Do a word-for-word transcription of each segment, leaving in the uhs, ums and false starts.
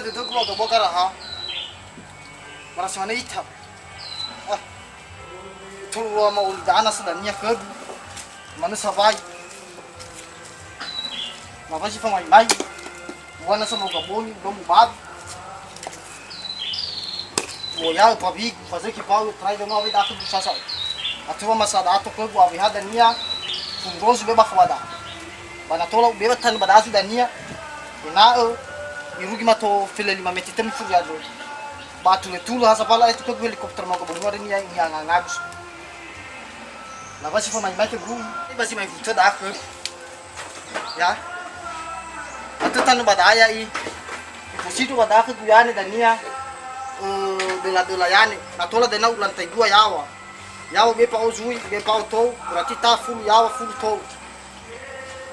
Dödögu wa gabua garaha. Marasi manö ita. Ah. Tolu wa ma'ulidanö sa dania khögu. Manö sabai. Mafasi famaimai. Wana sa mau gaboni, udomu babi. Wo ya pabi, fazöki pau, trai dama awe datu sasa. Atua masa dato khögu awe ha dania. Fundozu be bakha wada. Ba na tola ube tanö ba dazu dania. Ena'ö irugi mato fele lima meter temi furi andrö. Ba tulö-tulö ha sapala aetu khögu helikopter ma'oga bonua dania, ini angangagus. Laba si famaimai khögu, ba si mai futa dakhö. Ya. Atö tanö ba daya i. Iposidu ba dakhö guyane dania. Eh, döla-döla yane. Na tola dena ulantai dua yawa. Yawa be pa'o zui, be pa'o tou, berarti ta fulu yawa fulu tou.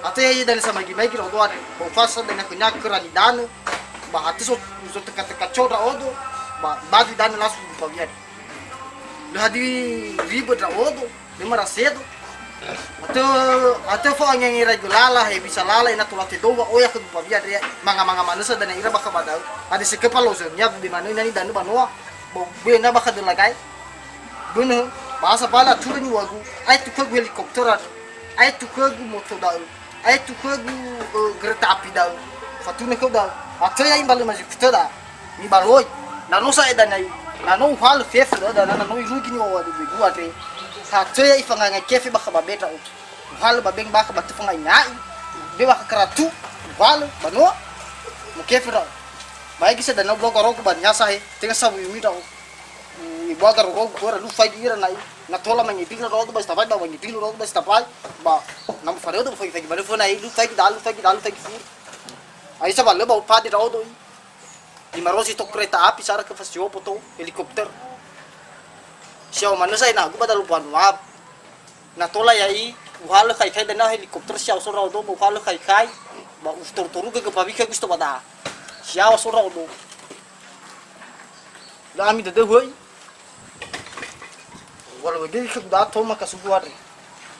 Atö ya, ya dania samaigi-maigi ndra'odo andre. Ba ufasa dania khönia khöra nidanö. Ba hatö so, so teka-teka co ndra'odo. Ba bagi danö langsung di pawia. Lö hadia ribö ndra'odo, lö marasedo. Atö, atö fa'angengerai gö lala, he bisa lala, ena tola tedou wa'oya khö gupawia andre, manga-manga manö sa dania ira bakha ba da'ö. Ade sekö palozönia, be manö nani danö ba noa, bo-, be na bakha döla gae. Bönö, ba ha sapala atulö niŵa'ögu, aetu khögu helikopter, aetu khögu moto da'ö. Aetu khögu, eh, gereta api da'ö. Fatunö khöu da'ö. Atö ya imbalö mazi kutö da. Mibaloi. Na no sa'e dania i. Na no uhalö fefu da'ö dania, na no irugi niŵa'ö dödögu andre. Atö ya ifangangai kefe bakha ba be ndra'o. Uhalö ba beng bakha ba tö fangai nga'i. Be bakha karatu. Uhalö ba noa. Mukefe ndra'o. Baigi sa dania ubloga rogo ba niasa he. Tenga sabu yumi ndra'o. Iboaga rorogu khöra, lu faigi ira na'i. Na tola mangebila ndra'odo ba sitapai, ba mangebila ndra'odo ba sitapai. Ba na mufarödo faigi-faigi manö föna i, lu faigi dalu, faigi dalu, faigi furu. Aisa ba lö ba upadi ndra'odo i. Lima rozi tok kereta api sara ke fasiopo to helikopter. Siao manö sa inagu ba dalu banua. Na tola ya'i, uhalö kai-kai dania helikopter siao so ndra'odo, ba uhalö kai-kai, ba utoru-toru gö gö pawikha gusto ba da'a. Siao so ndra'odo. Lö ami dödöu höi. Walau gegi khögu da'a toma kasugu andre.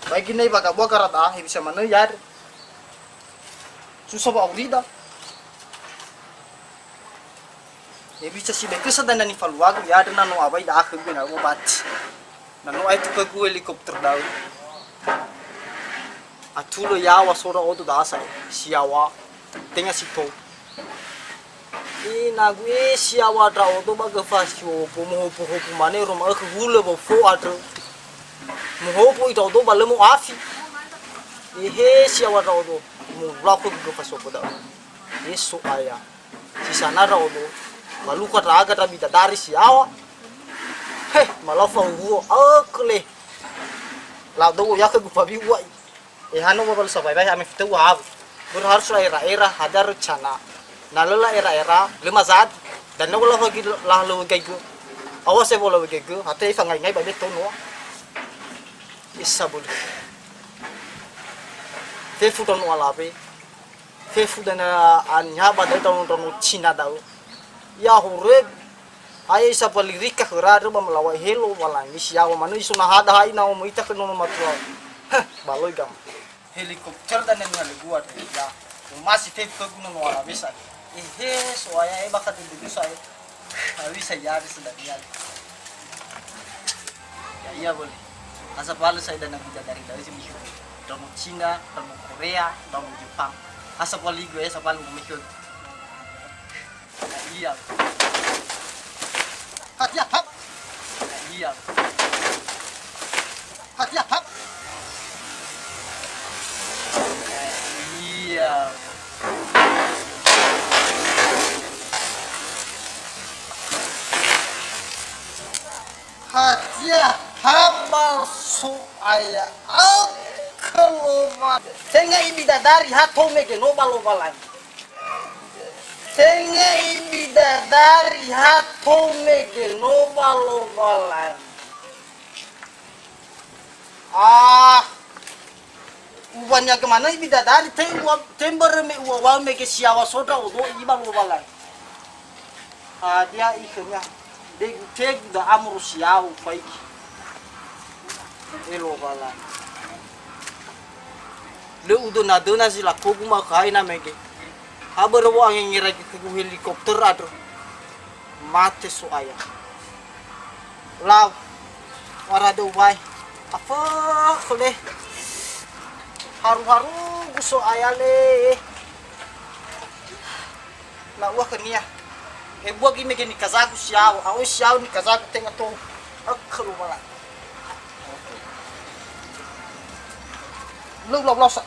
Baigi nai ba gabua gara da'a, he bisa manö yare. Susa ba aurida. He bisa si bekesa dania nifaluagu yare na no awai da'a khögu na obati. Na no aetu khögu helikopter da'ö. Atulö yawa so ndra'odo da'a sa'e, siawa, tenga si tou. Inagu e siawa ndra'odo ba gö fasiopo, mohopo-hopo manö ero ma'ökhö hulö ba ufo andrö. Mohopo i ndra'odo ba lö mo'afi. Ehe siawa ndra'odo, molau khögu gö fasiopo da'ö. E So'aya. Si sana ndra'odo, ba lukha ndra'aga ndra bidadari siawa. He, malau fahuhuo, aökö le. Lau dou ya khögu fawi ua'i. Ehano babalu sabai-bai ame fitö uhawu. Börö harus la'era-era, hadia rencana. Na lö la'era-era, lö mazadi. Dan na ulau hagi lahalöwö gaigö. Awas ya ulau gaigö, hatö ifangai-ngai ba betonoa. Isa bölö. Fefu ndraono alawe. Fefu dania aniha ba da'ö ndraono-ndraono Cina da'ö. Ya horögu. Ae isa balirika khöra andrö ba melawa'i helo walangi siawa manö iso na hada ha'i na omo ita khö nono matua. Heh, baloi gama. Helikopter dania nihalögu andre ya. Omasi fefu khögu nono alawe sa'e. Ehe, So'aya e bakha dödögu sa'e. Hawisa yari sedanian. Ya, iya boleh. Asa palu saya dana bidadari dari sini. Ndraono Cina, ndraono Korea, ndraono Jepang. Asa palu igu ya, asa palu mekyo. Ya, iya. Hatia, hap. Ya, iya. Hatia, hap. Ya, iya. Hadia ha ba So'aya akhö Lowalangi. Tenga ibidadari ha tou mege no ba Lowalangi. Tenga ibidadari ha tou mege no ba Lowalangi. Ah. Uŵa niagö manö ibidadari, te ua-, te mbörö me uŵa'ö mege siawa so ndra'odo iŵa'ö Lowalangi. Hadia i khönia? Degu-tegu da'a moro siawa ufaigi. E Lowalangi. Lö udöna-döna zi lakogu ma'ökhö hai na mege. Abörö wo'angengeragi khögu helikopter andrö. Mate So'aya. Lau. Wara döu wae. Afökhö le. Haru-harugu So'aya le. La'ua khönia. Ebua gi mege nikazagu siao, a'oi siao nikazagu tenga tou. Ökhö Lowalangi. Lö ulau-lau sa.